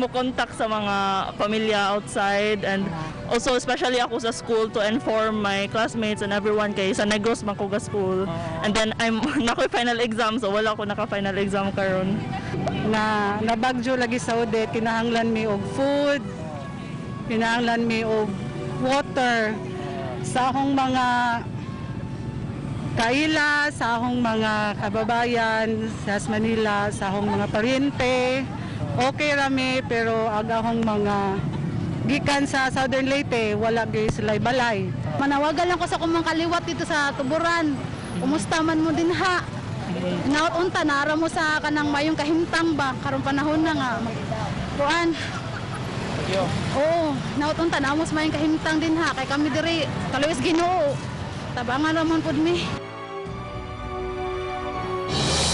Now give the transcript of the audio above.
mo contact sa mga pamilya outside and also especially ako sa school to inform my classmates and everyone kay sa Negros man ko ga school. And then I'm naa koy final exam, so wala ko naka final exam karon. Na nabagyo lagi sa Odette, kinahanglan mi og food, kinahanglan mi og water sa akong mga kaila, sa akong mga kababayan sa Manila, sa akong mga paryente. Okay rami, pero ang akong mga gikan sa Southern Leyte, wala gyud sila balay. Manawagan lang ko sa akong mga kaliwat dito sa Tuburan. Kumusta man mo dinha? Naot unta naara mo sa kanang mayong kahimtang ba karong panahon na nga kuan. Oo, naot unta naa mo sa mayong kahimtang dinha kay kami diri kaluoy sa Ginoo. Tabangan ra man pud mi.